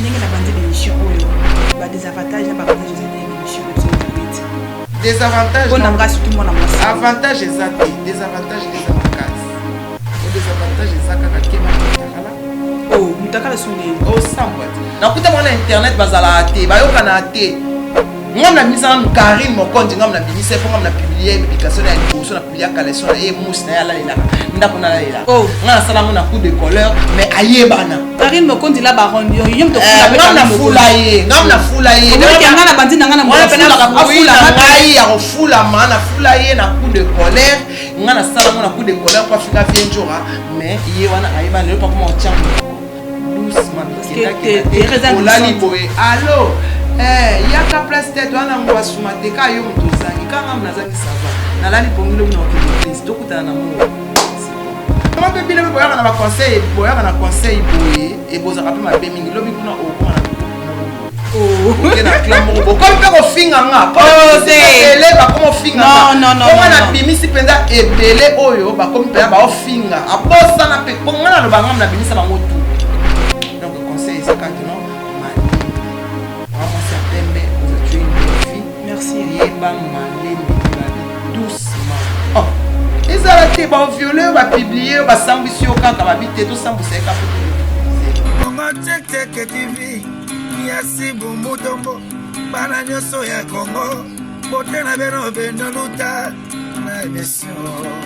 Ndenge na bandi l'émission oyo, ba désavantage na ba avantage eza te, émission na biso internet. Désavantage? Mpo na nga, surtout mwana mwasi. Avantage eza te, désavantage eza makasi. O désavantage eza kaka kema mutakala. Oh, mutakala sunde. Osambwa te, nakuta mwana internet bazalaka te, bayokana te. Ngam na bimisa nanu Karine Mokonzi, ngam na bimisa mpo ngam na publie publication na ya liboso, na publie caleçon na ye, mousse na ye alalelaka ndako na alalelaka. Oh. Nga nasala yango na coup de colère, mais ayebana. Karine Mokonzi la baronne, yo yo moto. Ngam na fula ye, ngam na fula ye. Nga na bandi na nga na wana mpe afula. Na ngai ya kofulama, nafula ye na coup de colère. Nga nasala yango na coup de colère po afika vie njora, mais ye wana ayebana lelo pakoma otya monoko doucement. Olali boye, allo, yaka place te, toa na ngwasuma te, ka yo moto ozangi ka ngamu nazangi. Ça va, nalali pongi, lobi na okende église, tokutana na mo ngo mpe bino mpe boyaka na baconseil, boyaka na conseil boye, ebozaka mpe mabe mingi. Lobi kuna okoma na oke na clan moko, bokomi mpe kofinga nga ebele, bakomi ofinga nga mpo nabimisi mpenza ebele oyo bakomi mpenza baofinga, abosana mpe mpo nga naloba nga nabimisa bango tout. Donc conseil eza kaka no malembe, mwasi ya pembe oza, tu es une belle fille. Merci. Yeba malembe, babi doucement. Oh, ezala te baviole oyo, bapublie oyo, basambwisi yo kaka, babi te, tosambwisa ye kaka. Kongo Check TV yasi bumutombo, bana nyonso ya Kongo, bote na bino bendo luta na émission.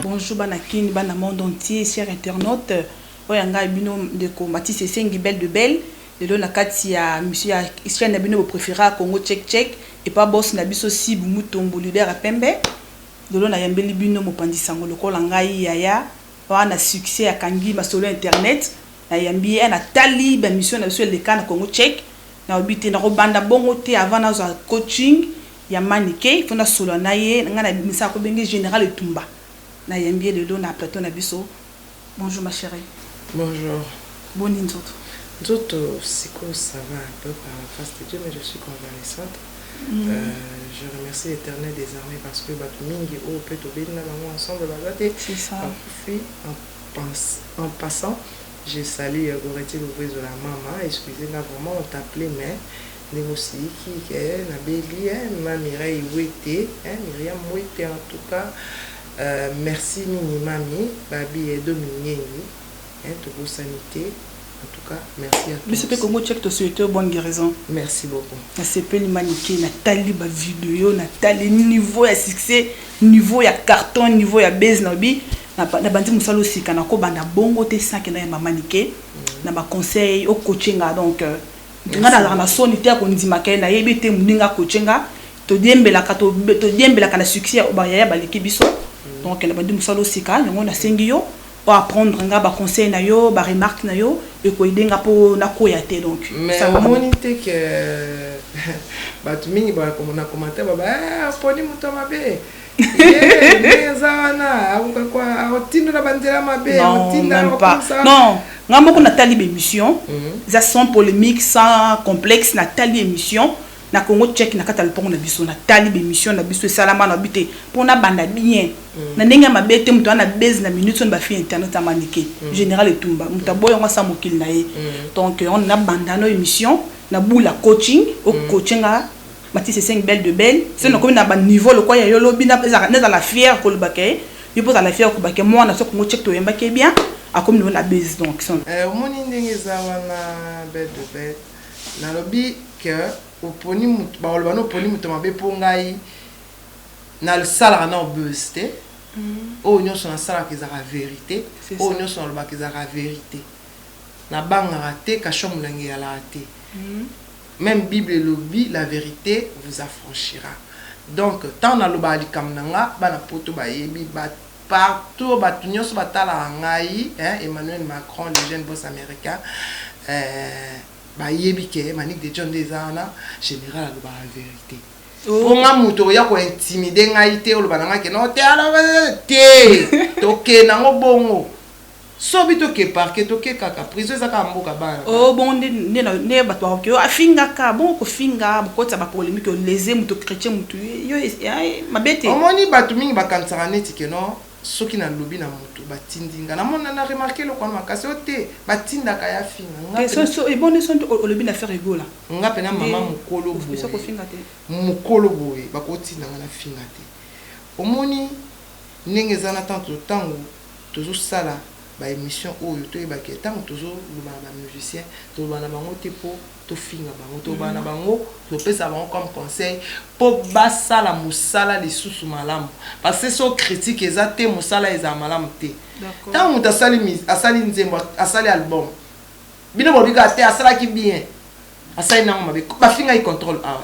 Bonjour bana Kini, bana monde entier, chers internautes. Oyo ya ngai bino ndeko Matisi Esengi, belle de belle. Lelo na kati ya mission ya chaîne na bino bopréféra, Congo Check Check, epa boss na biso Sibu Mutombo, leader ya pembe. Lelo nayambeli bino mopanzi sango lokola ngai yaya wana succès, akangi masolo ya internet. Nayambi ye, natali bamission na biso eleka na Congo Check. Nayebi te nakobanda bongo te avant nazwa coaching ya Manike, fo nasolola na ye. Ngai na misala kobenge Général Etumba. Nayambi ye lelo na plateau na biso. Bonjour ma chérie. Bonjour. Boni nzoto? Nzoto sikoyo ça va un peu par la grâce de Dieu, mais je suis convalescente. Je remercie l'Éternel des armées parce que bato mingi oyo mpe tobeli na bango ensemble baza te. C'est ça. Bakufi. En passant, je salue Goretti Louvezo, la maman. Excusez-moi vraiment, on t'appelait, mais ndenge osiliki ke nabeli ma Mireille Wete, Myriam Wete, en tout cas merci mingi mami babi Edo Mingengi, tobosani te. En tout cas merci à toi. Biso mpe Congo Check tosouhaite bonne guérison. Merci beaucoup. Nasepeli Manike, natali bavideo, natali niveau ya succès, niveau ya carton, niveau ya base. Na nabandi mosala osika, nakobanda bongo te sanke nayamba Manike na baconseil ocoache nga. Donc nga nazalaka na soni te ya kondimaka ye, nayebi te moninga acoache nga. Todiembelaka, todiembelaka na succès bayaya baleki biso. Donc nabandi mosala osika yango, nasengi yo oapprendre nga baconseil na yo, baremarque na yo ekoyede nga mpo nakoya te. Donc mais omoni te ke bato mingi na commentaire baba aponi moto mabe, eza wana akotinda banzela mabe. Non, nga moko natali bémission, eza sans polémique, sans complexe. Natali émission na Congo Check na kati ya lopango na biso, natali bémission na biso esalama na bi te mpo nabanda bien na ndenge ya mabe te. Moto wana base na minute soni bafille internet amanike Général Etumba, moto aboyango asa mokili na ye. Donc nabanda no émission na bula coaching, ocoache nga Matisi 5, belle de belle. So nakomi na baniveau lokwa ya yo lobi, nazala fière kolobaka ye, yo mpo ozala fière kolobaka mwana so Congo Check toyembaki ye bien, akomi niveau na base. Donc Omoni ndenge eza wana, belle de belle, nalobi ke oponi moto, bakoloba no oponi moto mabe mpo ngai nasalaka na obese te. Oyo nyonso nasalaka ezalaka vérité, oyo nyonso nalobaka ezalaka vérité. Nabangaka te, kasho molangi eyalaka te. Même Bible elobi: "La vérité vous affranchira." Donc ntango nalobaka likambo na nga, bana Poto bayebi, partout bato nyonso batalaka ngai, Emmanuel Macron, le jeune boss américain, bayebi ke Manique de John nde eza wana. Général alobaka vérité. Mpo nga moto oya kointimide ngai te, oloba na ngai ke no te, aloba te, tokende yango bongo. Sobi toke parquet, toke kaka prison, eza kaka mboka bana. Oh bon, nde bato bakoki oyo afingaka bongo, kofinga, bokotisa bapolémique, olese moto chrétien, moto yo mabe te. Omoni, bato mingi bakanisaka neti ke no. Soki nalobi na motu batindi nga, namona na remarquer eloko wana makasi oyo te, batindaka ya finga nga. Eboni so olobi na Ferre Gola. Nga mpena mama mokolo boye, mokolo boye, bakotinda nga na finga te. Omoni ndenge eza na tanto, ntango tozosala baémission oyo, toyebake ntango tozoloba na bamusicien, toloba na bango te mpo tofinga bango. Toloba na bango, topesa bango comme conseil mpo basala mosala lisusu malamu, parce que so critique eza te, mosala ezala malamu te. Ntango moto asali nzembo, asali album, bino bolobi kaka te asalaki bien, asali nango mabe, bafingai contrôle awa.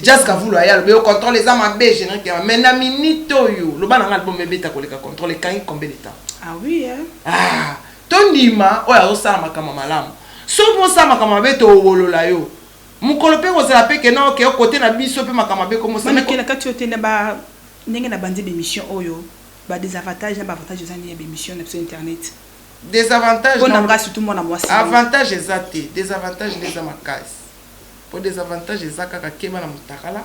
Jazz Kavulu aya, alobi yo contrôle eza mabe, générique ya. Mais na minute oyo, loba nanga, album ebeta koleka contrôle ekangi combien de temps? Ah oui, hein? Ah, tondima oyo azosala makambo malamu. Soki mosala makambo mabe, towolola yo mokolo mpe kozala mpe kena oke okote na biso mpe makambo mabe. Komosala kati yo te na ba ndenge na bandi bémission oyo, ba désavantage na ba avantage eza nini ya bémission na biso internet? Désavantage? Mpo na nga, surtout mwana mwasi. Avantage eza te, désavantage nde eza makasi, po désavantage eza kaka keba na motakala.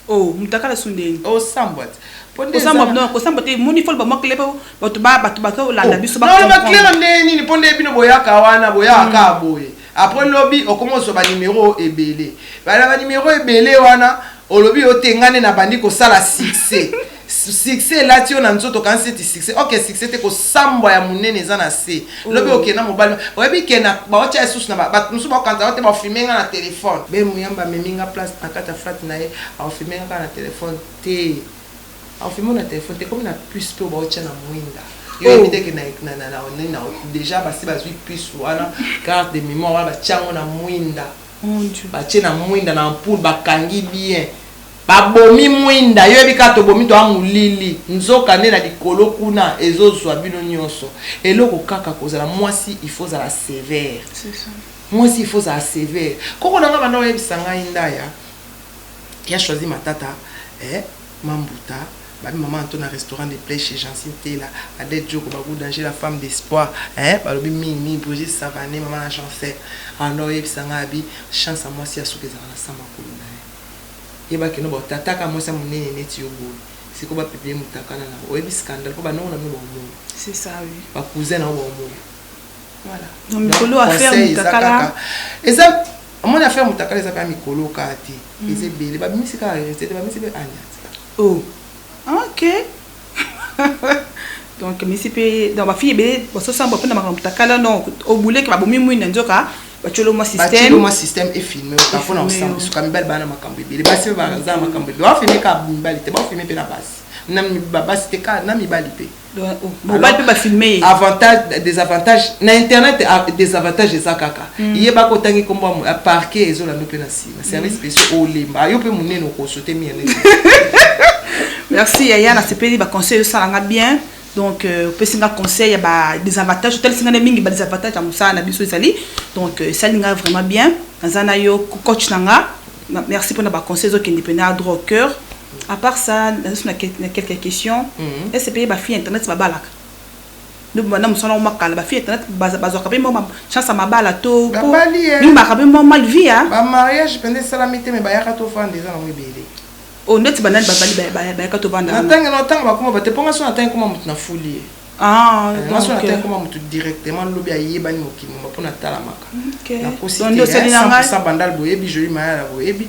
Oh, mutakala su ndeni? Osambwa te. Kosambwa, non, kosambwa te. Moni fo bamwa clé mpo bato bazolanda biso. Baclé nde nini? Mpo nde bino boyaka wana, boyaka kaka boye, après lobi okoma ozwa banimero ebele, bana banimero ebele wana. Olobi yo te, nga nde nabandi kosala succès. Succès elati yo na nzoto, kanisi eti succès. Ok, succès te, kosambwa ya monene eza na se. Lobi okenda mobali, oyebi ke na baotya lisusu na bato mosusu, baokanisa te bafilmer nga na telefone. Be Muyamba amemi nga place na kati ya flat na ye, aofilmer nga kaka na telefone te, aofilmer na telefone te, komi na puce mpe baotya na mwinda. Yo yebi te ke déjà basi bazwi puce wana, carte de mémoire wana, batia yango na mwinda, batie na mwinda na ampoule, bakangi bien, babomi mwinda. Yo yebi kaka tobomi, toya molili, nzoka nde na likolo kuna ezozwa bino nyonso. Eloko kaka kozala mwasi, il faut ozala sévère. Mwasi, il faut ozala sévère. Koko na nga banda oyebisa ngai ndaya ya choisi matata, eh, mambuta babi mama anto na restaurant de play chez Jancine Tela, Adèle Djoko Bagu Danger, la femme d'espoir, eh, balobi mingi mingi Brigitte Savané, mama na Chancel. Anda oyebisa ngai, abi chance ya mwasi ya suka ezalaka na sa makolo na ye. Yebaki no batataka mwasi ya monene neti yo boye, sikoyo bapublier motakala na oyebi scandale, mpo banongo na bino baomona. C'est ça, oui. Bacousin na yo baomona. Voilà, donc mikolo affaire mutakala. Eza, omoni, affaire mutakala eza kaka mikolo kaka te, eza ebele. Babimisi kaka te, babimisi mpe anya. Oh, ok, donc misi mpe, donc bafille ebele basosamba mpona makambo mutakala. Donc obuleke babomi mwinda, nzoka batiolo mwa système. Mwa système efilmer oka mpona kosamba. Suka mibali baa na makambo ebele, basi mpe baza na makambo ebele. Bafilmer kaka mibali te, bafilmer mpe na basi, na basi te kaka, na mibali mpe. Mobali mpe bafilmer ye. Avantage, désavantage na internet, désavantage eza kaka yebaka otangi nkombo ya parquet, ezolanda mpe na nsima service spéciaux, olemba yo mpe monene, okosote mire. Merci yaya, nasepeli baconseil osalanga bien. Donc opesi nga conseil ya badésavantage, otalisi nga nde mingi badésavantage ya mosala na biso ezali. Donc esali nga vraiment bien. Naza na yo, coach na nga, merci mpona baconseil ezokende mpena droit au cœur. À part ça, nazosi na quelques questions. Est ce mpe bafille internet babalaka? Na mosala ngo makala, bafille internet bazwaka mpe mwa chance ya mabala to mimaka mpe mwa mal vie? Bamariage mpenza esalami te, me bayaka tofanda eza nango ebele. O ndeti banani babali bayaka tovanda? Na ntango bakoma bate, mponga so na ntango ekoma motu na fuli ye, nga so na ntango ekoma motu directement, lobi ayebani mokili moma mpo natalamaka. Nakosi te, Bandal boyebi, Joli Mayala boyebi,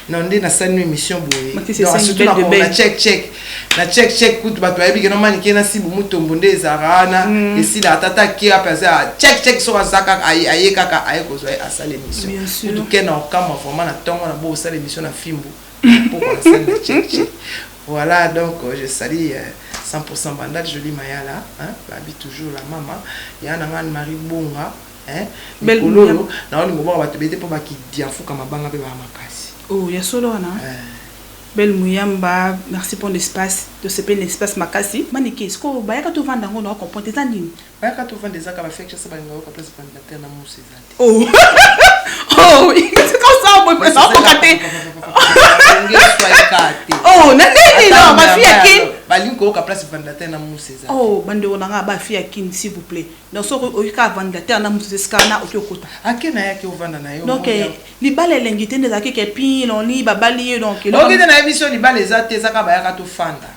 na nde nasali no émission boye, surtout na check check, na check check kutu bato bayebi ke nomanike na sibu mutombo nde ezalaka wana. Esila tata ake ape aza check check, soki aza kaka aye kaka aye kozwa ye, asala émission kutu ke na okamwa vraiment na ntongo na bo osala émission na fimbu poko nasali na check check. Voilà, donc je salue 100% Bandal, Jolie Mayala, hein, babi toujours la mama ya na nga Anne-Marie Bonga, hein. Mikolo oyo naolingo bonga bato bete mpo bakidia fuka mabanga mpe baya makasi. Oh, ya solo wana. Belle Muyamba, merci pour l'espace. Tosepeli na espace makasi. Manike, sikoyo bayaka tovanda yango na comprendre eza nini? Bayaka tovanda ezaka bafekisa balinga yoka place ventilateur na musu eza te. Oh, c'est comme ça, okoka te. Oh, na nini? Non, bafille ya Kin. Balingi koyoka place ventilateur na musu eza. Oh, bandeko na nga, bafille ya Kin, s'il vous plaît. Donc soki oyoki kaka ventilateur na musu, esika wana oki okota. Ake na ye, ake ovanda na ye. Donc libala elengi te nde ezalaki ke pi loni babali ye, donc oki te, nayebi so libala eza te, eza kaka bayaka tofanda.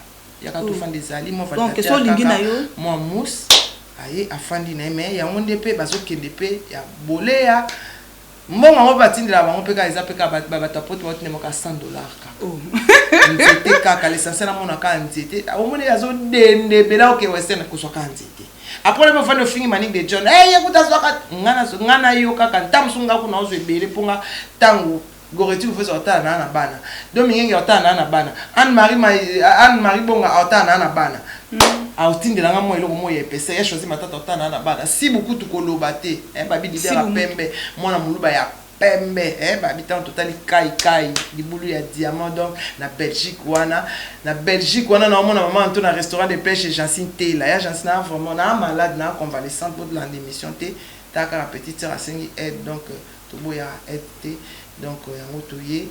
Yaka tofanda, ezali mwa Donc, ventilateur so olingi kaka, na yo? Mwa mousse aye afandi na ye. Mais yango nde mpe bazokende mpe ya boleya mbongo yango mpe batindela bango mpe kaka, eza mpe kaka bato ya poto baotinde moko 100 $ kaka. Nzete kaka, l'essentiel amona kaka nzete. Omoni azodende ebele, oke western kozwa kaka nzete. Après mpe ofandi, ofingi Manique de John. Ye kuta azwaka nga na yo kaka ntango mosusu nga kuna ozwa ebele, mpo nga ntango Goreti Ufesa otala naa na bana, Domingenge otala naa na bana, Anne Marie Bonga otala naa na bana, aotindelanga mwa eloko moko ya epese ya Choisi Matata, otala naa na bana si bukutu koloba te. Babi leader ya pembe, mwana moluba ya pembe, babi ntango totali kai kai libulu ya diamant. Donc na Belgique wana, na Belgique wana naomona mama Anto na restaurant de pêche Jancine Tela ya Jancine. Na vraiment na malade, na convalescente, botolanda émission te, ta kaka petite sœur asengi aide. Donc toboya aide te. Donc yango toye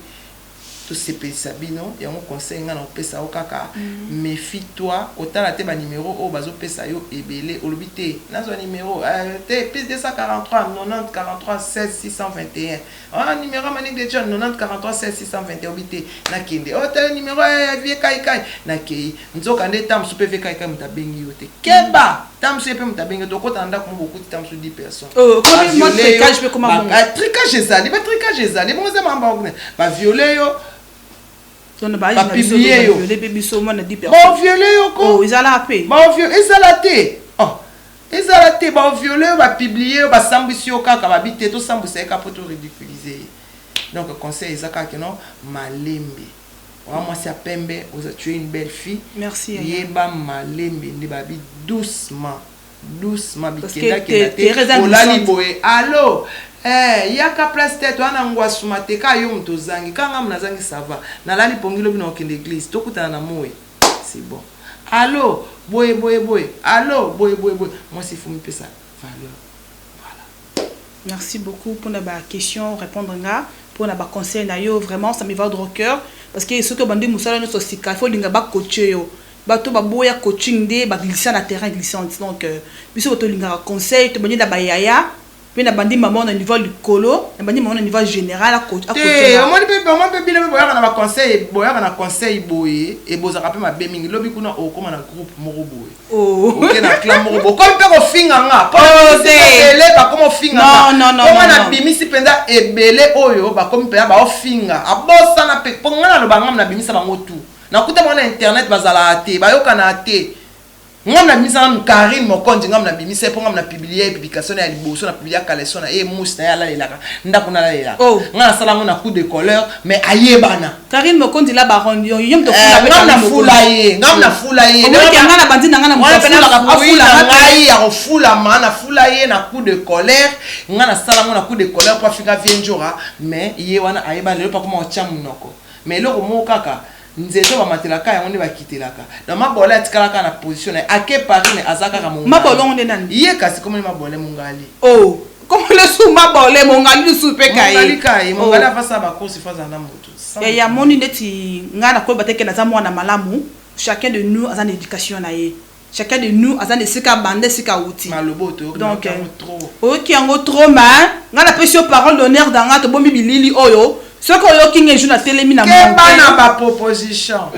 tosepelisa bino. Yango conseil ngai na kopesa yo kaka, méfie toi kotala te banimero oyo bazopesa yo ebele. Olobi te nazwa nimero te, plus 243 90 43 16 621. Ah, numéro Manique de John, 90 43 16 621. Obi te nakende o tele numéro ya vie kaikai, nakei nzoka nde ta mosusu mpe vie kaikai moto abengi yo te. Keba, ta mosusu ye mpe moto abengi yo te. Okota na ndako mo bokuti ta mosusu 10 personnes. Oh, komi mwa trucage mpe koma bongo. Trucage ezali, batricage ezali bongo, eza makambo baviole yo. Donc ba Bapublier yo. Baviole mpe biso mwana 10 personnes. Baviole yo ko. Oh, ezalaka mpe. Ezala te. Oh, ezala te. Baviole yo, bapublie yo, basambwisi yo kaka. Babi te tosambwisa ye kaka mpo toridiculize ye. Donc conseil eza kaka keno malembe oa mwasi ya pembe, oza, tu es une belle fille. Merci, yaya. Yeba malembe nde babi doucement doucement. Parce que bikendakenda te. Teresa Olali glissante. boye, allo, yaka place te, toa na ngwasuma te. Kaka yo moto ozangi, kaka ngamu nazangi. Ça va, nalali pongi, lobi na okende église, tokutana na moi, c'est bon. Allo, boye boye boye, allo, boye boye boye. Mwasi fo mipesa valeur, voilà. Merci beaucoup pour la question, répondre nga, pour la conseil na yo, vraiment ça me va droit au cœur, parce que soki obandi mosala nyonso sika, il faut linga ba coacher yo. Bato baboya coaching nde baglissa na terrain glissante. Donc biso tolingaka conseil, tobandi na bayaya mpe na bandi mama na niveau likolo, na bandi mama na niveau général. Te, omoni mpe, omoni mpe bino mpe boyaka na baconseil, boyaka na conseil boye, ebozaka mpe mabe mingi. Lobi kuna okóma na groupe moko boye, oke na clan moko boye, okomi mpe kofinga nga ebele, bakoma ofinga nga mpo nga nabimisi mpenza ebele oyo bakomi mpenza baofinga. Abosana mpe mpo nga naloba, ngam nabimisa bango tu, nakuta bango na internet, bazalaka te, bayokana te. Ngam nabimisa nanu Karine Mokonzi, ngam nabimisa ye mpo ngam na publie ye publication na ya liboso, na publie caleçon na ye, mousse na ye alalelaka ndako nalalelaka. Nga nasala yango na coup de colère, mais ayebana. Karine Mokonzi la baronne, yo moto. Ngam nafula ye, ngam nafula ye. Nga na bandi na nga na moto afulaka ngai ya kofulama, nafula ye na coup de colère. Nga nasala yango na coup de colère mpo afika vie njora, mais ye wana ayebana lelo mpo akoma otya monoko. Mais eloko moko kaka, nzete bamatelaka yango nde bakitelaka. Donc Mabole atikala kaka na position na ye, ake Paris, mais aza kaka Mabolongo nde nani? Ye kasi komoni Mabole Mongali. Oh, komona su Mabole Mongali lusu mpe. Mongali kaye, Mongali afasala bacourse, fo azala na moto. Ya moni neti ngai nakoyeba te ke naza mwana malamu. Chacun de nous aza na éducation na ye, chacun de nous aza na esika banda, esika awuti. Donc oyoki yango trop, mais ngai napesi yo parole d'honneur danga. Tobombi bilili oyo, soki oyoki ngai jour natelemi na Keba na baproposition.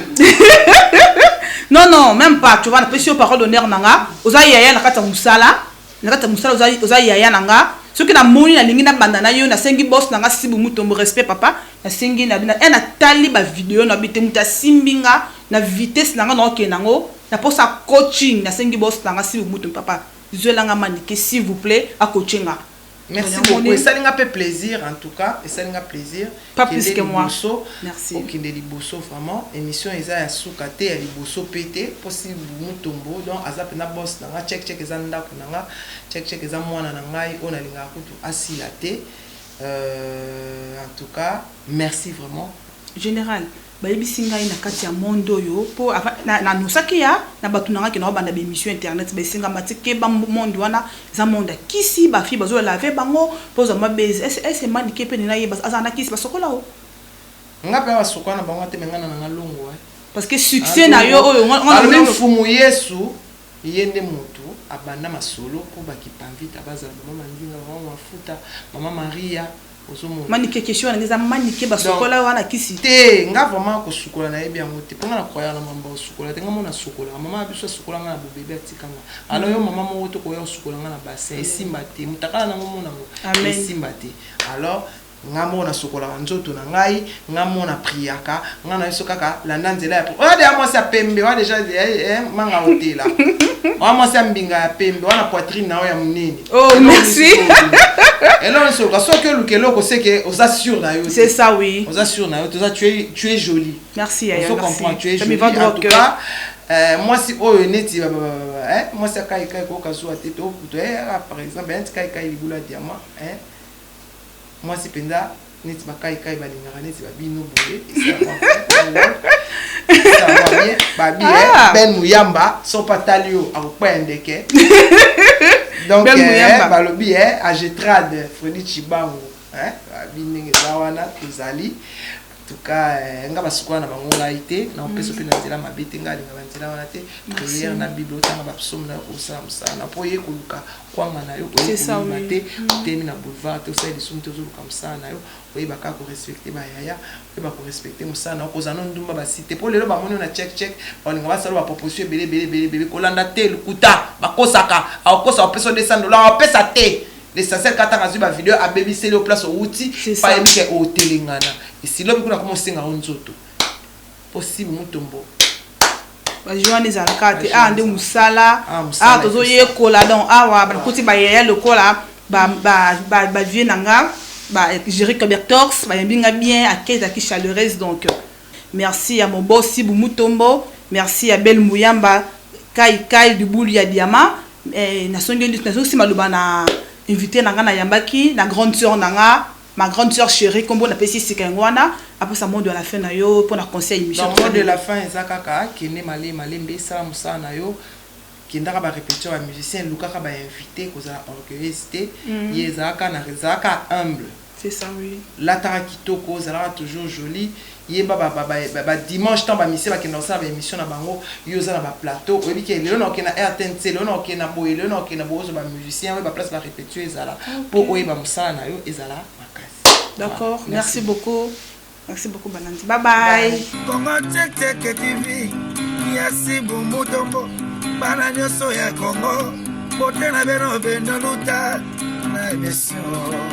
Non, non, même pas. Tu vois, napesi yo parole d'honneur na nga, oza yaya na kati ya mosala, na kati ya mosala oza yaya na nga. Soki namoni nalingi nabanda na yo, nasengi boss na nga Sibu Mutombo, respect papa, nasengi na bina e natali bavideo na bi te, moto asimbi nga na vitesse na nga naokende yango na posa coaching. Nasengi boss na nga Sibu Mutombo, papa, zwelanga Manike s'il vous plaît, acoache nga. Merci beaucoup, esali nga mpe plaisir, en tout cas esali nga plaisir. Pas plus que moi. Merci. Okende liboso vraiment. Émission eza ya suka te, ya liboso mpe te, mposi Mutombo donc aza mpena boss na nga. Check check eza ndako na nga, check check eza mwana na ngai oyo nalingaka kutu asila te. En tout cas merci vraiment. Général, bayebisi ngai na kati ya monde oyo, mpo nanosaki ya na bato na ngai ke naobanda baémission internet, baesengama ti keba, monde wana eza monde ya kisi, bafille bazolave bango mpo ozwa mabezi. Ese Manike mpe nena yeba azala na kisi basokola o? Nga mpe basokola na bango te, me nga na nanga longo. Parce que succès na yo oyo Alobi Mfumu Yesu, ye nde motu abanda masolo mpo bakipa mvita bazala mama Mandinga, mama Mafuta, mama Maria. Ozomona. Manike, question wana eza Manike, basokola wana kisi? Te, nga vraiment kosukola nayebi yango te, mpo nga na croyaka na mambo ya kosukola te. Nga mona asukolaka, mama ya biso asukola nga na bobebe, atika nga. Alors yo mama moko to koya kosukola nga na bassin, esimba te. Motakala nango mona yango. Amen. Esimba te. Alors nga moko nasukolaka nzoto na ngai, nga moko na priaka nga na biso kaka. Landa nzela ya oya deya mwasi ya pembe oya deja manga otela oya mwasi ya mbinga ya pembe wana, poitrine na yo ya monene. Oh, merci. Eloko nyonso oluka, soki oluka eloko, seke oza sûr na yo te. C'est ça, oui. Oza sûr na yo, toza tu es jolie. Merci, yaya. Ozo merci. comprendre, tu es Ça me jolie va droit en au tout cœur. cas. Mwasi oyo neti mwasi ya kaikai koyoka zuwa te to kutu par exemple neti kaikai libula ya diamant, mwasi mpenza neti bakaikai balingaka neti babino boye, esalama bien babi. Ah. Ben Muyamba so mpe atali yo, akokpaya ndeke. Donc Ben Muyamba. Balobi agetrade Fredi Chibango, babi ndenge eza wana tozali. En tout cas, nga basukola na bango ngai te, na opesa mpe na nzela mabe te. Ngai alinga banzela wana te. Prière na Bible, otanga bapsaume na yo, kosala mosala na mpo oye koluka kwanga na yo, oye C'est ça, koyima oui. te, otemi na boulevard te, osali lisumu te, ozoluka mosala na yo, oyeba kaka korespecte bayaya, oyeba korespecte mosala na yo, kozala no ndumba basi te, mpo lelo bamoni yo na check check, balinga basala baproposition ebele ebele ebele ebele. Kolanda te, lukuta bakosaka. Akokosa, opesa 200 $, apesa te. L'essentiel kaka azwi bavideo, abebiseli yo place owuti. C'est ça. Payebi ke otelengana esilobi kuna, koma osenga yo nzoto possible mutombo. Bajeu wana ezalaka te. Bajeu Awa nde ezalaka. mosala. Ah, mosala. Awa tozoyekola. Donc awa bakoti bayaya lokola bavie na nga, Jerry Cobertox, bayambi nga bien, akei ezalaki chaleureuse. Donc merci ya mobosi Bumutombo, merci ya Bel Muyamba Kai Kai Libulu ya diama. Nasongeli, nazongisi maloba na invité na nga, nayambaki na grande sœur na nga, ma grande sœur chérie. Kombo napesi sika yango wana, apesa mot de la fin na yo mpona conseil émission. Donc mot de la fin eza kaka kende malembe malembe, esala mosala na yo, kendaka barépétition ya musicien, lukaka bainvité, kozala orgueilleuse te. Ye ezalaka na ezalaka humble. C'est ça, oui. Lataka kitoko, ozalaka toujours jolie. Yeba badimanche ntango bamisie bakenda kosala baémission na bango, yo oza na baplateau, oyebi ke lelo na okende na RTNC, lelo na okende na boye, lelo na okende na boye. Ozwa bamusicien, oyeba place barépétition ezala, mpo oyeba mosala na yo ezala makasi. D'accord. Voilà. Merci beaucoup, merci beaucoup balandi. Bye bye, Bye. Kongo Check TV, yasi Bumutombo, bana nyonso ya Kongo, bote na bino bino luta na émission.